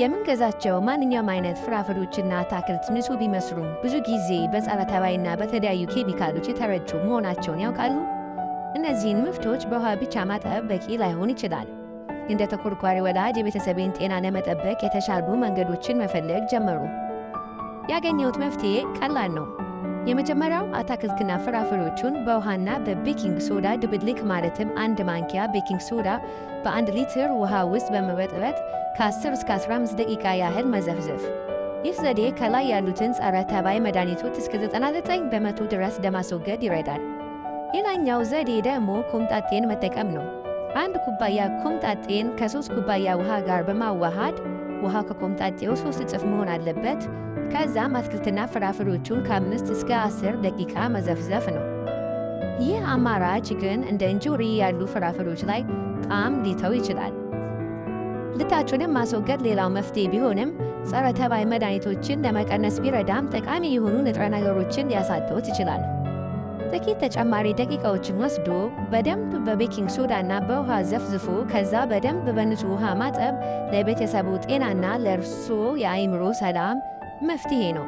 የምንገዛቸው ማንኛውም አይነት ፍራፍሬዎችና አታክልት ንጹህ ቢመስሉም ብዙ ጊዜ በጸረ ተባይና በተለያዩ ኬሚካሎች የተረጩ መሆናቸውን ያውቃሉ? እነዚህን ምርቶች በውሃ ብቻ ማጠብ በቂ ላይሆን ይችላል። እንደ ተኮርኳሪ ወላጅ የቤተሰቤን ጤና ለመጠበቅ የተሻሉ መንገዶችን መፈለግ ጀመሩ። ያገኘሁት መፍትሄ ቀላል ነው። የመጀመሪያው አታክልትና ፍራፍሬዎቹን በውሃና በ baking soda ድብልቅ፣ ማለትም 1 ማንኪያ baking soda በ1 ሊትር ውሃ ውስጥ በመበጥበጥ ከ10 እስከ 15 ደቂቃ ያህል መዘፍዘፍ። ይህ ዘዴ ከላይ ያሉትን ጸረ ተባይ መድኃኒቶች እስከ 99% ድረስ ለማስወገድ ይረዳል። ሌላኛው ዘዴ ደግሞ ኮምጣጤን መጠቀም ነው። 1 ኩባያ ኮምጣጤን ከ3 ኩባያ ውሃ ጋር በማዋሃድ፣ ውሃው ከኮምጣጤው 3 እጥፍ መሆን አለበት። ከዛም አትክልትና ፍራፍሬዎቹን ከ5 እስከ 10 ደቂቃ መዘፍዘፍ ነው። ይህ አማራጭ ግን እንደ እንጆሪ ያሉ ፍራፍሬዎች ላይ ጣዕም ሊተው ይችላል። ልጣጩንም ማስወገድ ሌላው መፍትሄ ቢሆንም ጸረ ተባይ መድኃኒቶችን ለመቀነስ ቢረዳም ጠቃሚ የሆኑ ንጥረ ነገሮችን ሊያሳጣዎት ይችላል። ጥቂት ተጨማሪ ደቂቃዎችን ወስዶ በደንብ በ baking soda እና በውሃ ዘፍዝፎ ከዛ በደንብ በንጹህ ውሃ ማጠብ ለቤተሰቡ ጤናና ለእርስዎ የአእምሮ ሰላም መፍትሄ ነው።